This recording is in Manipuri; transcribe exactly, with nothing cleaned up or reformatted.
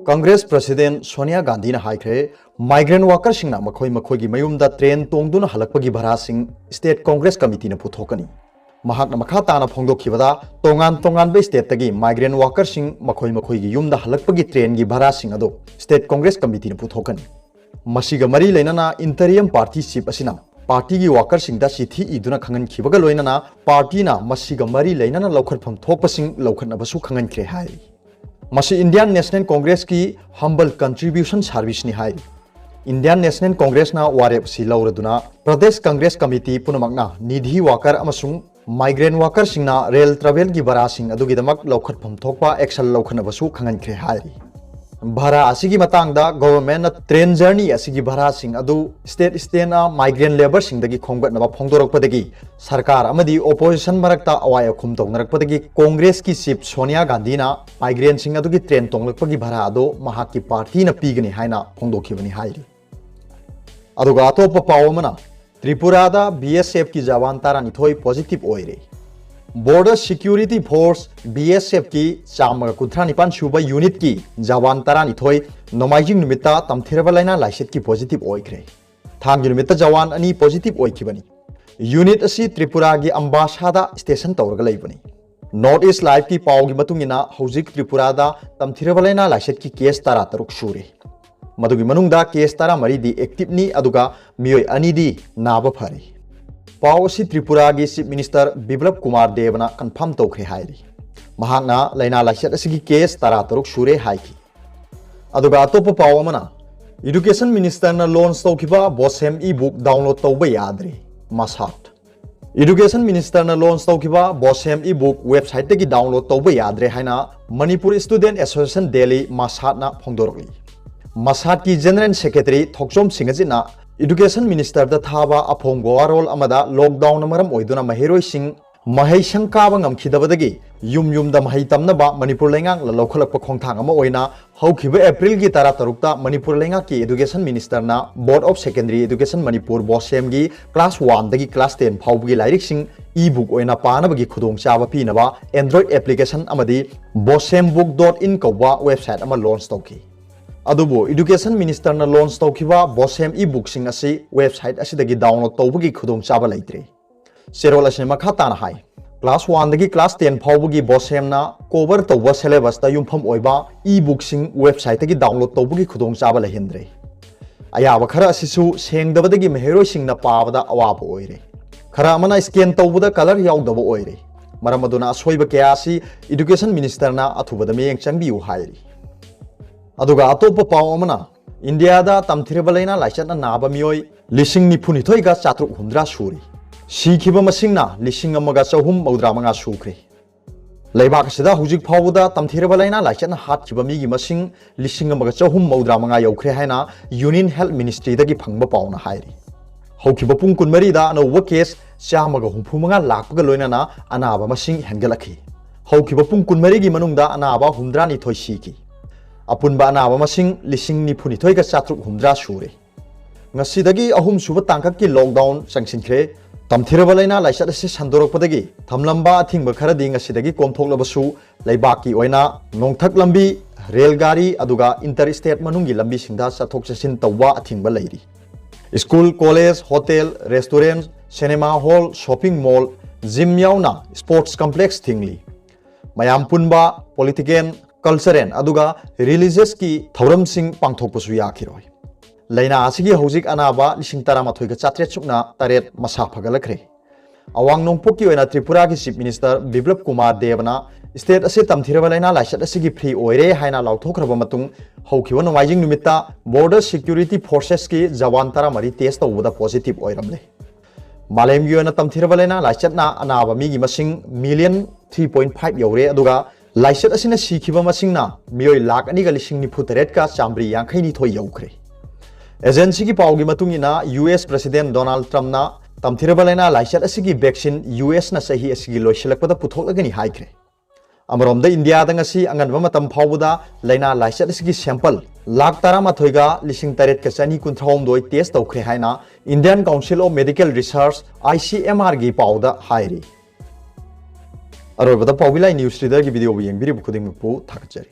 ꯀꯪꯒ꯭ꯔꯦꯁ ꯄ꯭ꯔꯁꯤꯗꯦꯟ ꯁꯣꯅꯤꯌꯥ ꯒꯥꯟꯙꯤꯅ ꯍꯥꯏꯈ꯭ꯔꯦ, ꯃꯥꯏꯒ꯭ꯔꯦꯟ ꯋꯥꯀꯔꯁꯤꯡꯅ ꯃꯈꯣꯏ ꯃꯈꯣꯏꯒꯤ ꯃꯌꯨꯝꯗ ꯇ꯭ꯔꯦꯟ ꯇꯣꯡꯗꯨꯅ ꯍꯜꯂꯛꯄꯒꯤ ꯚꯔꯥꯁꯤꯡ ꯁ꯭ꯇꯦꯠ ꯀꯪꯒ꯭ꯔꯦꯁ ꯀꯃꯤꯇꯤꯅ ꯄꯨꯊꯣꯛꯀꯅꯤ꯫ ꯃꯍꯥꯛꯅ ꯃꯈꯥ ꯇꯥꯅ ꯐꯣꯡꯗꯣꯛꯈꯤꯕꯗ, ꯇꯣꯉꯥꯟ ꯇꯣꯉꯥꯟꯕ ꯁ꯭ꯇꯦꯠꯇꯒꯤ ꯃꯥꯏꯒ꯭ꯔꯦꯟ ꯋꯥꯀꯔꯁꯤꯡ ꯃꯈꯣꯏ ꯃꯈꯣꯏꯒꯤ ꯌꯨꯝꯗ ꯍꯜꯂꯛꯄꯒꯤ ꯇ꯭ꯔꯦꯟꯒꯤ ꯚꯔꯥꯁꯤꯡ ꯑꯗꯨ ꯁ꯭ꯇꯦꯠ ꯀꯪꯒ꯭ꯔꯦꯁ ꯀꯃꯤꯇꯤꯅ ꯄꯨꯊꯣꯛꯀꯅꯤ꯫ ꯃꯁꯤꯒ ꯃꯔꯤ ꯂꯩꯅꯅ ꯏꯟꯇꯔꯤꯌꯝ ꯄꯥꯔꯇꯤ ꯆꯤꯐ ꯑꯁꯤꯅ ꯄꯥꯔꯇꯤꯒꯤ ꯋꯥꯀꯔꯁꯤꯡꯗ ꯆꯤꯊꯤ ꯏꯗꯨꯅ ꯈꯪꯍꯟꯈꯤꯕꯒ ꯂꯣꯏꯅꯅ ꯄꯥꯔꯇꯤꯅ ꯃꯁꯤꯒ ꯃꯔꯤ ꯂꯩꯅꯅ ꯂꯧꯈꯠꯐꯝ ꯊꯣꯛꯄꯁꯤꯡ ꯂꯧꯈꯠꯅꯕꯁꯨ ꯈꯪꯍꯟꯈ꯭ꯔꯦ ꯍꯥꯏꯔꯤ꯫ ꯃꯁꯤ ꯏꯟꯗꯤꯌꯥꯟ ꯅꯦꯁꯅꯦꯜ ꯀꯣꯡꯒ꯭ꯔꯦꯁꯀꯤ ꯍꯝꯕꯜ ꯀꯟꯇ꯭ꯔꯤꯕ꯭ꯌꯨꯁꯟ ꯁꯥꯔꯚꯤꯁꯅꯤ ꯍꯥꯏꯔꯤ꯫ ꯏꯟꯗꯤꯌꯥꯟ ꯅꯦꯁꯅꯦꯜ ꯀꯣꯡꯒ꯭ꯔꯦꯁꯅ ꯋꯥꯔꯦꯞ ꯑꯁꯤ ꯂꯧꯔꯗꯨꯅ ꯄ꯭ꯔꯗꯦꯁ ꯀꯪꯒ꯭ꯔꯦꯁ ꯀꯃꯤꯇꯤ ꯄꯨꯝꯅꯃꯛꯅ ꯅꯤꯙꯤ ꯋꯥꯀꯔ ꯑꯃꯁꯨꯡ ꯃꯥꯏꯒ꯭ꯔꯦꯟ ꯋꯥꯀꯔꯁꯤꯡꯅ ꯔꯦꯜ ꯇ꯭ꯔꯥꯚꯦꯜꯒꯤ ꯚꯔꯥꯁꯤꯡ ꯑꯗꯨꯒꯤꯗꯃꯛ ꯂꯧꯈꯠꯐꯝ ꯊꯣꯛꯄ ꯑꯦꯛꯁꯟ ꯂꯧꯈꯠꯅꯕꯁꯨ ꯈꯪꯍꯟꯈ꯭ꯔꯦ ꯍꯥꯏꯔꯤ꯫ ꯚꯔꯥ ꯑꯁꯤꯒꯤ ꯃꯇꯥꯡꯗ ꯒꯣꯚꯔꯟꯃꯦꯟꯠꯅ ꯇ꯭ꯔꯦꯟ ꯖꯔꯅꯤ ꯑꯁꯤꯒꯤ ꯚꯔꯥꯁꯤꯡ ꯑꯗꯨ ꯁ꯭ꯇꯦꯠ ꯁ꯭ꯇꯦꯠꯅ ꯃꯥꯏꯒ꯭ꯔꯦꯟ ꯂꯦꯕꯔꯁꯤꯡꯗꯒꯤ ꯈꯣꯝꯒꯠꯅꯕ ꯐꯣꯡꯗꯣꯔꯛꯄꯗꯒꯤ ꯁꯔꯀꯥꯔ ꯑꯃꯗꯤ ꯑꯣꯄꯣꯖꯤꯁꯟ ꯃꯔꯛꯇ ꯑꯋꯥꯏ ꯑꯈꯨꯝ ꯇꯧꯅꯔꯛꯄꯗꯒꯤ ꯀꯣꯡꯒ꯭ꯔꯦꯁꯀꯤ ꯆꯤꯐ ꯁꯣꯅꯤꯌꯥ ꯒꯥꯟꯙꯤꯅ ꯃꯥꯏꯒ꯭ꯔꯦꯟꯁꯤꯡ ꯑꯗꯨꯒꯤ ꯇ꯭ꯔꯦꯟ ꯇꯣꯡꯂꯛꯄꯒꯤ ꯚꯔꯥ ꯑꯗꯨ ꯃꯍꯥꯛꯀꯤ ꯄꯥꯔꯇꯤꯅ ꯄꯤꯒꯅꯤ ꯍꯥꯏꯅ ꯐꯣꯡꯗꯣꯛꯈꯤꯕꯅꯤ ꯍꯥꯏꯔꯤ꯫ ꯑꯗꯨꯒ ꯑꯇꯣꯞꯄ ꯄꯥꯎ ꯑꯃꯅ, ꯇ꯭ꯔꯤꯄꯨꯔꯥꯗ ꯕꯤ ꯑꯦꯁ ꯑꯦꯐꯀꯤ ꯖꯋꯥꯟ ꯇꯔꯥꯅꯤꯊꯣꯏ ꯄꯣꯖꯤꯇꯤꯚ ꯑꯣꯏꯔꯦ꯫ ꯕꯣꯔꯗꯔ ꯁꯤꯀ꯭ꯌꯨꯔꯤꯇꯤ ꯐꯣꯔꯁ, ꯕꯤ ꯑꯦꯁ ꯑꯦꯐꯀꯤ ꯆꯥꯝꯃꯒ ꯀꯨꯟꯊ꯭ꯔꯥ ꯅꯤꯄꯥꯟ ꯁꯨꯕ ꯌꯨꯅꯤꯠꯀꯤ ꯖꯋꯥꯟ ꯇꯔꯥꯅꯤꯊꯣꯏ ꯅꯣꯡꯃꯥꯏꯖꯤꯡ ꯅꯨꯃꯤꯠꯇ ꯇꯝꯊꯤꯔꯕ ꯂꯥꯏꯅꯥ ꯂꯥꯏꯆꯠꯀꯤ ꯄꯣꯖꯤꯇꯤꯚ ꯑꯣꯏꯈ꯭ꯔꯦ꯫ ꯊꯥꯡꯒꯤ ꯅꯨꯃꯤꯠꯇ ꯖꯋꯥꯟ ꯑꯅꯤ ꯄꯣꯖꯤꯇꯤꯚ ꯑꯣꯏꯈꯤꯕꯅꯤ꯫ ꯌꯨꯅꯤꯠ ꯑꯁꯤ ꯇ꯭ꯔꯤꯄꯨꯔꯥꯒꯤ ꯑꯝꯕꯥꯁꯥꯗ ꯁ꯭ꯇꯦꯁꯟ ꯇꯧꯔꯒ ꯂꯩꯕꯅꯤ꯫ ꯅꯣꯔꯠ ꯏꯁ ꯂꯥꯏꯚꯀꯤ ꯄꯥꯎꯒꯤ ꯃꯇꯨꯡ ꯏꯟꯅ, ꯍꯧꯖꯤꯛ ꯇ꯭ꯔꯤꯄꯨꯔꯥꯗ ꯇꯝꯊꯤꯔꯕ ꯂꯥꯏꯅꯥ ꯂꯥꯏꯆꯠꯀꯤ ꯀꯦꯁ ꯇꯔꯥꯇꯔꯨꯛ ꯁꯨꯔꯦ꯫ ꯃꯗꯨꯒꯤ ꯃꯅꯨꯡꯗ ꯀꯦꯁ ꯇꯔꯥꯃꯔꯤꯗꯤ ꯑꯦꯛꯇꯤꯚꯅꯤ, ꯑꯗꯨꯒ ꯃꯤꯑꯣꯏ ꯑꯅꯤꯗꯤ ꯅꯥꯕ ꯐꯔꯦ꯫ ꯄꯥꯎ ꯑꯁꯤ ꯇ꯭ꯔꯤꯄꯨꯔꯥꯒꯤ ꯆꯤꯐ ꯃꯤꯅꯤꯁꯇꯔ ꯕꯤꯄ꯭ꯂꯕ ꯀꯨꯃꯥꯔ ꯗꯦꯕꯅ ꯀꯟꯐꯥꯔꯝ ꯇꯧꯈ꯭ꯔꯦ ꯍꯥꯏꯔꯤ꯫ ꯃꯍꯥꯛꯅ ꯂꯥꯏꯅꯥ ꯂꯥꯏꯆꯠ ꯑꯁꯤꯒꯤ ꯀꯦꯁ ꯇꯔꯥꯇꯔꯨꯛ ꯁꯨꯔꯦ ꯍꯥꯏꯈꯤ꯫ ꯑꯗꯨꯒ ꯑꯇꯣꯞꯄ ꯄꯥꯎ ꯑꯃꯅ, ꯏꯗꯨꯀꯦꯁꯟ ꯃꯤꯅꯤꯁꯇꯔꯅ ꯂꯣꯟꯆ ꯇꯧꯈꯤꯕ ꯕꯣꯁꯦꯝ ꯏ ꯕꯨꯛ ꯗꯥꯎꯟꯂꯣꯗ ꯇꯧꯕ ꯌꯥꯗ꯭ꯔꯦ, ꯃꯁꯥꯠ꯫ ꯏꯗꯨꯀꯦꯁꯟ ꯃꯤꯅꯤꯁꯇꯔꯅ ꯂꯣꯟꯆ ꯇꯧꯈꯤꯕ ꯕꯣꯁꯦꯝ ꯏ ꯕꯨꯛ ꯋꯦꯕꯁꯥꯏꯠꯇꯒꯤ ꯗꯥꯎꯟꯂꯣꯗ ꯇꯧꯕ ꯌꯥꯗ꯭ꯔꯦ ꯍꯥꯏꯅ ꯃꯅꯤꯄꯨꯔ ꯁ꯭ꯇꯨꯗꯦꯟꯠ ꯑꯦꯁꯣꯁꯤꯌꯦꯁꯟ ꯗꯦꯜꯂꯤ, ꯃꯁꯥꯠꯅ ꯐꯣꯡꯗꯣꯔꯛꯂꯤ꯫ ꯃꯁꯥꯠꯀꯤ ꯖꯦꯅꯔꯦꯜ ꯁꯦꯀ꯭ꯔꯦꯇꯔꯤ ꯊꯣꯛꯆꯣꯝ ꯁꯤꯡꯍꯖꯤꯠꯅ ꯏꯗꯨꯀꯦꯁꯟ ꯃꯤꯅꯤꯁꯇꯔꯗ ꯊꯥꯕ ꯑꯐꯣꯡꯕ ꯋꯥꯔꯣꯜ ꯑꯃꯗ ꯂꯣꯛꯗꯥꯎꯟꯅ ꯃꯔꯝ ꯑꯣꯏꯗꯨꯅ ꯃꯍꯩꯔꯣꯏꯁꯤꯡ ꯃꯍꯩꯁꯪ ꯀꯥꯕ ꯉꯝꯈꯤꯗꯕꯗꯒꯤ ꯌꯨꯝ ꯌꯨꯝꯗ ꯃꯍꯩ ꯇꯝꯅꯕ ꯃꯅꯤꯄꯨꯔ ꯂꯩꯉꯥꯛꯅ ꯂꯧꯈꯠꯂꯛꯄ ꯈꯣꯡꯊꯥꯡ ꯑꯃ ꯑꯣꯏꯅ ꯍꯧꯈꯤꯕ ꯑꯦꯄ꯭ꯔꯤꯜꯒꯤ ꯇꯔꯥ ꯇꯔꯨꯛꯇ ꯃꯅꯤꯄꯨꯔ ꯂꯩꯉꯥꯛꯀꯤ Education Minister ꯅ Board of Secondary Education Manipur, BOSEM ꯒꯤ class one ꯗꯒꯤ class ten ꯐꯥꯎꯕꯒꯤ ꯂꯥꯏꯔꯤꯛꯁꯤꯡ e-book ꯑꯣꯏꯅ ꯄꯥꯅꯕꯒꯤ ꯈꯨꯗꯣꯡꯆꯥꯕ ꯄꯤꯅꯕ Android application ꯑꯃꯗꯤ bosem book dot in ꯀꯧꯕ website ꯑꯃ launch ꯇꯧꯈꯤ꯫ ꯑꯗꯨꯕꯨ Education Minister ꯅ launch ꯇꯧꯈꯤꯕ BOSEM e-book ꯁꯤꯡ ꯑꯁꯤ website ꯑꯁꯤꯗꯒꯤ download ꯇꯧꯕꯒꯤ ꯈꯨꯗꯣꯡꯆꯥꯕ ꯂꯩꯇ꯭ꯔꯦ꯫ ꯆꯦꯔꯣꯜ ꯑꯁꯤꯅ ꯃꯈꯥ ꯇꯥꯅ ꯍꯥꯏ, class one ꯗꯒꯤ class ten ꯐꯥꯎꯕꯒꯤ BOSEM ꯅ cover ꯇꯧꯕ syllabus ꯇ ꯌꯨꯝꯐꯝ ꯑꯣꯏꯕ e-book ꯁꯤꯡ website ꯇꯒꯤ download ꯇꯧꯕꯒꯤ ꯈꯨꯗꯣꯡꯆꯥꯕ ꯂꯩꯍꯟꯗ꯭ꯔꯦ꯫ ꯑꯌꯥꯕ ꯈꯔ ꯑꯁꯤꯁꯨ ꯁꯦꯡꯗꯕꯗꯒꯤ ꯃꯍꯩꯔꯣꯏꯁꯤꯡꯅ ꯄꯥꯕꯗ ꯑꯋꯥꯕ ꯑꯣꯏꯔꯦ꯫ ꯈꯔ ꯑꯃꯅ scan ꯇꯧꯕꯗ colour ꯌꯥꯎꯗꯕ ꯑꯣꯏꯔꯦ꯫ ꯃꯔꯝ ꯑꯗꯨꯅ ꯑꯁꯣꯏꯕ ꯀꯌꯥ ꯑꯁꯤ Education Minister ꯅ ꯑꯊꯨꯕꯗ ꯃꯤꯠꯌꯦꯡ ꯆꯪꯕꯤꯌꯨ ꯍꯥꯏꯔꯤ꯫ ꯑꯗꯨꯒ ꯑꯇꯣꯞꯄ ꯄꯥꯎ ꯑꯃꯅ, ꯏꯟꯗꯤꯌꯥꯗ ꯇꯝꯊꯤꯔꯕ ꯂꯥꯏꯅꯥ ꯂꯥꯏꯆꯠꯅ ꯅꯥꯕ ꯃꯤꯑꯣꯏ ꯂꯤꯁꯤꯡ ꯅꯤꯐꯨ ꯅꯤꯊꯣꯏꯒ ꯆꯥꯇ꯭ꯔꯨꯛ ꯍꯨꯝꯗ꯭ꯔꯥ ꯁꯨꯔꯤ꯫ ꯁꯤꯈꯤꯕ ꯃꯁꯤꯡꯅ ꯂꯤꯁꯤꯡ ꯑꯃꯒ ꯆꯍꯨꯝ ꯃꯧꯗ꯭ꯔꯥ ꯃꯉꯥ ꯁꯨꯈ꯭ꯔꯦ꯫ ꯂꯩꯕꯥꯛ ꯑꯁꯤꯗ ꯍꯧꯖꯤꯛ ꯐꯥꯎꯕꯗ ꯇꯝꯊꯤꯔꯕ ꯂꯥꯏꯅꯥ ꯂꯥꯏꯆꯠꯅ ꯍꯥꯠꯈꯤꯕ ꯃꯤꯒꯤ ꯃꯁꯤꯡ ꯂꯤꯁꯤꯡ ꯑꯃꯒ ꯆꯍꯨꯝ ꯃꯧꯗ꯭ꯔꯥ ꯃꯉꯥ ꯌꯧꯈ꯭ꯔꯦ ꯍꯥꯏꯅ Union Health Ministry ꯗꯒꯤ ꯐꯪꯕ ꯄꯥꯎꯅ ꯍꯥꯏꯔꯤ꯫ ꯍꯧꯈꯤꯕ ꯄꯨꯡ ꯀꯨꯟꯃꯔꯤꯗ ꯑꯅꯧꯕ case ꯆꯥꯝꯃꯒ ꯍꯨꯝꯐꯨ ꯃꯉꯥ ꯂꯥꯛꯄꯒ ꯂꯣꯏꯅꯅ ꯑꯅꯥꯕ ꯃꯁꯤꯡ ꯍꯦꯟꯒꯠꯂꯛꯈꯤ꯫ ꯍꯧꯈꯤꯕ ꯄꯨꯡ ꯀꯨꯟꯃꯔꯤꯒꯤ ꯃꯅꯨꯡꯗ ꯑꯅꯥꯕ ꯍꯨꯝꯗ꯭ꯔꯥ ꯅꯤꯊꯣꯏ ꯁꯤꯈꯤ꯫ ꯑꯄꯨꯟꯕ ꯑꯅꯥꯕ ꯃꯁꯤꯡ ꯂꯤꯁꯤꯡ ꯅꯤꯐꯨ ꯅꯤꯊꯣꯏꯒ ꯆꯥꯇ꯭ꯔꯨꯛ ꯍꯨꯝꯗ꯭ꯔꯥ ꯁꯨꯔꯦ꯫ ꯉꯁꯤꯗꯒꯤ ꯑꯍꯨꯝꯁꯨꯕ ꯇꯥꯡꯀꯛꯀꯤ lockdown ꯆꯪꯁꯤꯟꯈ꯭ꯔꯦ꯫ ꯇꯝꯊꯤꯔꯕ ꯂꯥꯏꯅꯥ ꯂꯥꯏꯆꯠ ꯑꯁꯤ ꯁꯟꯗꯣꯔꯛꯄꯗꯒꯤ ꯊꯝꯂꯝꯕ ꯑꯊꯤꯡꯕ ꯈꯔꯗꯤ ꯉꯁꯤꯗꯒꯤ ꯀꯣꯝꯊꯣꯛꯂꯕꯁꯨ, ꯂꯩꯕꯥꯛꯀꯤ ꯑꯣꯏꯅ ꯅꯣꯡꯊꯛ ꯂꯝꯕꯤ, ꯔꯦꯜ ꯒꯥꯔꯤ, ꯑꯗꯨꯒ inter state ꯃꯅꯨꯡꯒꯤ ꯂꯝꯕꯤꯁꯤꯡꯗ ꯆꯠꯊꯣꯛ ꯆꯠꯁꯤꯟ ꯇꯧꯕ ꯑꯊꯤꯡꯕ ꯂꯩꯔꯤ꯫ School, college, hotel, restaurant, cinema hall, shopping mall, gym ꯌꯥꯎꯅ sports complex ꯊꯤꯡꯂꯤ꯫ ꯃꯌꯥꯝ ꯄꯨꯟꯕ, political, cultural ꯑꯗꯨꯒ religious ꯀꯤ ꯊꯧꯔꯝꯁꯤꯡ ꯄꯥꯡꯊꯣꯛꯄꯁꯨ ꯌꯥꯈꯤꯔꯣꯏ꯫ ꯂꯥꯏꯅꯥ ꯑꯁꯤꯒꯤ ꯍꯧꯖꯤꯛ ꯑꯅꯥꯕ ꯂꯤꯁꯤꯡ ꯇꯔꯥꯃꯥꯊꯣꯏꯒ ꯆꯥꯇ꯭ꯔꯦꯠ ꯁꯨꯞꯅ ꯇꯔꯦꯠ ꯃꯁꯥ ꯐꯒꯠꯂꯛꯈ꯭ꯔꯦ꯫ ꯑꯋꯥꯡ ꯅꯣꯡꯄꯣꯛꯀꯤ ꯑꯣꯏꯅ ꯇ꯭ꯔꯤꯄꯨꯔꯥꯒꯤ Chief Minister ꯕꯤꯄ꯭ꯂꯕ ꯀꯨꯃꯥꯔ ꯗꯦꯕꯅ state ꯑꯁꯤ ꯇꯝꯊꯤꯔꯕ ꯂꯥꯏꯅꯥ ꯂꯥꯏꯆꯠ ꯑꯁꯤꯒꯤ free ꯑꯣꯏꯔꯦ ꯍꯥꯏꯅ ꯂꯥꯎꯊꯣꯛꯈ꯭ꯔꯕ ꯃꯇꯨꯡ, ꯍꯧꯈꯤꯕ ꯅꯣꯡꯃꯥꯏꯖꯤꯡ ꯅꯨꯃꯤꯠꯇ Border Security Forces ꯀꯤ ꯖꯋꯥꯟ ꯇꯔꯥꯃꯔꯤ test ꯇꯧꯕꯗ positive ꯑꯣꯏꯔꯝꯂꯦ꯫ ꯃꯥꯂꯦꯝꯒꯤ ꯑꯣꯏꯅ ꯇꯝꯊꯤꯔꯕ ꯂꯥꯏꯅꯥ ꯂꯥꯏꯆꯠꯅ ꯑꯅꯥꯕ ꯃꯤꯒꯤ ꯃꯁꯤꯡ million three point five ꯌꯧꯔꯦ, ꯑꯗꯨꯒ ꯂꯥꯏꯆꯠ ꯑꯁꯤꯅ ꯁꯤꯈꯤꯕ ꯃꯁꯤꯡꯅ ꯃꯤꯑꯣꯏ ꯂꯥꯈ ꯑꯅꯤꯒ ꯂꯤꯁꯤꯡ ꯅꯤꯐꯨ ꯇꯔꯦꯠꯀ ꯆꯥꯃꯔꯤ ꯌꯥꯡꯈꯩ ꯅꯤꯊꯣꯏ ꯌꯧꯈ꯭ꯔꯦ꯫ Agency ꯒꯤ ꯄꯥꯎꯒꯤ ꯃꯇꯨꯡ ꯏꯟꯅ, U S President Donald Trump ꯅ ꯇꯝꯊꯤꯔꯕ ꯂꯥꯏꯅꯥ ꯂꯥꯏꯆꯠ ꯑꯁꯤꯒꯤ vaccine ꯌꯨ ꯑꯦꯁꯅ ꯆꯍꯤ ꯑꯁꯤꯒꯤ ꯂꯣꯏꯁꯤꯜꯂꯛꯄꯗ ꯄꯨꯊꯣꯛꯂꯒꯅꯤ ꯍꯥꯏꯈ꯭ꯔꯦ꯫ ꯑꯃꯔꯣꯝꯗ ꯏꯟꯗꯤꯌꯥꯗ ꯉꯁꯤ ꯑꯉꯟꯕ ꯃꯇꯝ ꯐꯥꯎꯕꯗ ꯂꯥꯏꯅꯥ ꯂꯥꯏꯆꯠ ꯑꯁꯤꯒꯤ sample ꯂꯥꯈ ꯇꯔꯥꯃꯥꯊꯣꯏꯒ ꯂꯤꯁꯤꯡ ꯇꯔꯦꯠꯀ ꯆꯅꯤ ꯀꯨꯟꯊ꯭ꯔꯥꯍꯨꯝꯗꯣꯏ test ꯇꯧꯈ꯭ꯔꯦ ꯍꯥꯏꯅ Indian Council of Medical Research, I C M R ꯒꯤ ꯄꯥꯎꯗ ꯍꯥꯏꯔꯤ꯫ ꯑꯔꯣꯏꯕꯗ ꯄꯥꯎꯕꯤ ꯂꯥꯏ news reader ꯒꯤ video ꯕꯨ ꯌꯦꯡꯕꯤꯔꯤꯕ ꯈꯨꯗꯤꯡꯃꯛꯄꯨ ꯊꯥꯒꯠꯆꯔꯤ꯫